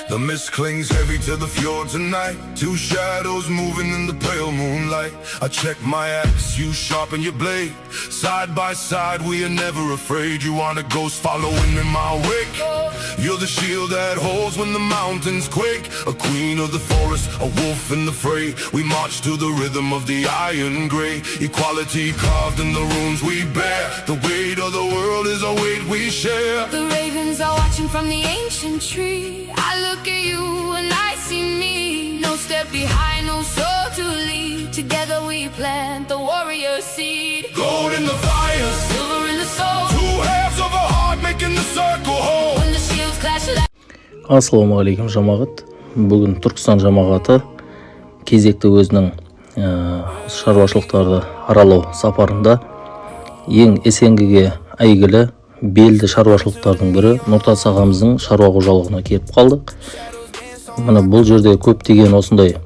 The mist clings heavy to the fjord tonight. Two shadows moving in the pale moonlight. I check my axe, you sharpen your blade. Side by side, we are never afraid. You aren't a ghost following in my wake. You're the shield that holds when the mountains quake. A queen of the forest, a wolf in the fray. We march to the rhythm of the iron gray. Equality carved in the runes we bear. The weight of the world is a weight we share. The ravens are watching from the ancient tree. I look at you and I see me. No step behind, no soul to lead. Together we plant the warrior seed. Gold in the fire, Silver in the soul. two halves of a heart making the circle whole. When the shields clash like Ассалаумағалейкум, жамағат! Бүгін Түркістан жамағаты кезекті өзінің шаруашылықтарды аралау сапарында ең СНГ-ге әйгілі белді шаруашылықтардың бірі Нұртас ағамыздың шаруа қожалығына келіп қалдық. Міне, бұл жерде көптеген осындай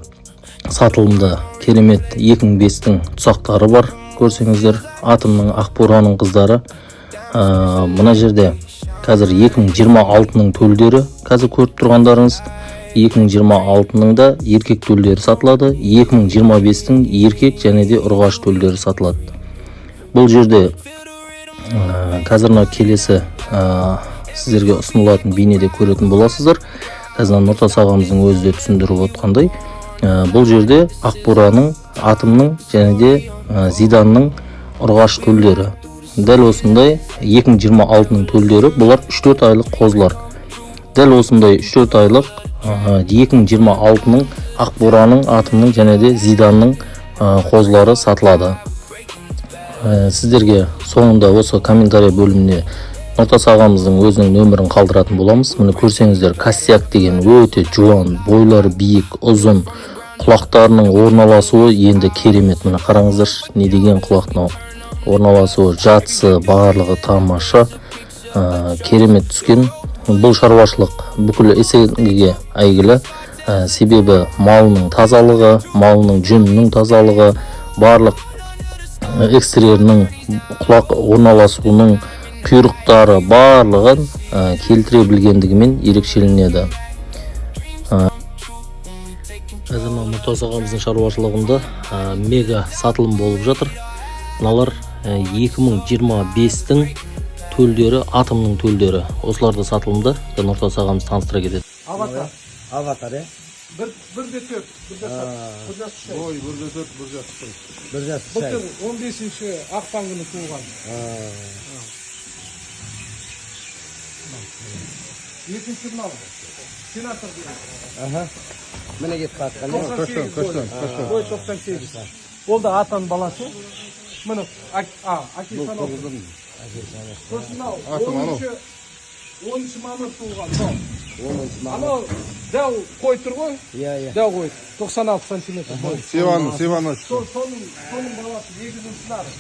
сатылымда керемет 2005-тің тұсақтары бар. Көрсеңіздер, Атомның, Ақбураның қыздары. Мына жерде қазір 2026-ның төлдері. Қазір көріп тұрғандарыңыз, 2026-ның да еркек төлдері сатылады, 2025-тің еркек және де ұрғашы төлдері сатылады. Бұл жерде қазір мына келесі сіздерге ұсынылатын бейнеде көретін боласыздар. Қазір мына Нұртас ағамыздың өзі де түсіндіріп отқандай, бұл жерде Ақбураның, Атомның және де Зиданның ұрғашы төлдері, дәл осындай 2026-ның төлдері. Бұлар 3-4 айлық қозылар. Дәл осындай 3-4 айлық 2026-ның Ақбураның, Атомның және де Зиданның қозылары сатылады. Сіздерге соңында осы комментарий бөліміне Нұртас ағамыздың өзінің нөмірін қалдыратын боламыз. Міне, көрсеңіздер, костяк деген өте жуан, бойлары биік, ұзын, құлақтарының орналасуы енді керемет. Міне, қараңыздаршы, не деген құлақ мынау! Орналасуы, жатысы, барлығы тамаша, керемет түскен. Бұл шаруашылық бүкіл СНГ-ге әйгілі, себебі малының тазалығы, малының жүнінің тазалығы, барлық экстерьерінің, құлақ орналасуының, құйрықтары, барлығын келтіре білгендігімен ерекшеленеді. Қазір мына Нұртас ағамыздың шаруашылығында мега сатылым болып жатыр. Мыналар 2025-тің төлдері, Атомның төлдері. Осылар да сатылымда. Нұртас ағамыз таныстыра кетеді. Аватар. Аватар, иә? Bir, 1,4, 1 жас, 1 жас 3 ай. Ой, 1,4, 1 жас 3 ай. 1 жас 3 ай. Былтыр 15 ақпан күні туылған. Екінші мынау. Сенатор деген. Аха. Міне, кетіп бара жатқан, иә? 98 Көштен, бойы. Көштен. Бойы 98. Ол да атаның баласы. Міне, әкесі анау. Сосын мынау Атом анау. 10 мамыр туылған. Мынау. 10 мамыр. Анау дәу қой тұр ғой. Иә. Дәу қой. 96 сантиметр бойы. Севан, Севан. Соның баласы, егізінің сынары.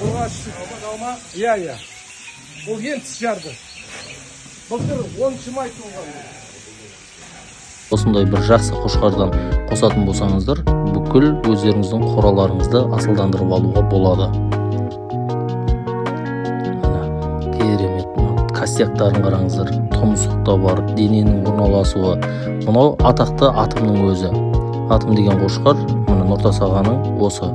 Ұрғашысы алма. Иә. Ол енді тіс жарды. Былтыр 10 май туылған. Осындай бір жақсы қошқардан қосатын болсаңыздар, бүкіл өздеріңіздің қораларыңызды асылдандырып алуға болады. Міне, керемет, мына костяктарын қараңыздар, тұмсық та бар, дененің орналасуы. Мынау атақты Атомның өзі. Атом деген қошқар, міне, Нұртас ағаның осы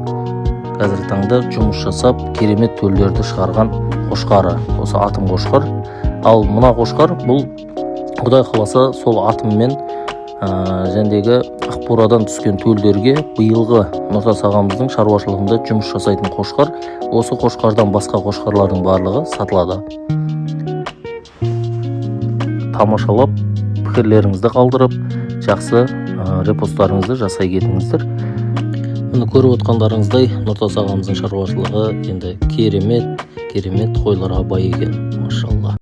қазіргі таңда жұмыс жасап, керемет төлдерді шығарған қошқары осы Атом қошқар. Ал мына қошқар, бұл құдай қаласа, сол Атоммен жәндегі Ақбурадан түскен төлдерге биылғы Нұртас ағамыздың шаруашылығында жұмыс жасайтын қошқар. Осы қошқардан басқа қошқарлардың барлығы сатылады. Тамашалап, пікірлеріңізді қалдырып, жақсы репосттарыңызды жасай кетіңіздер. Міне, көріп отқандарыңыздай, Нұртас ағамыздың шаруашылығы енді керемет керемет қойларға бай екен, машалла.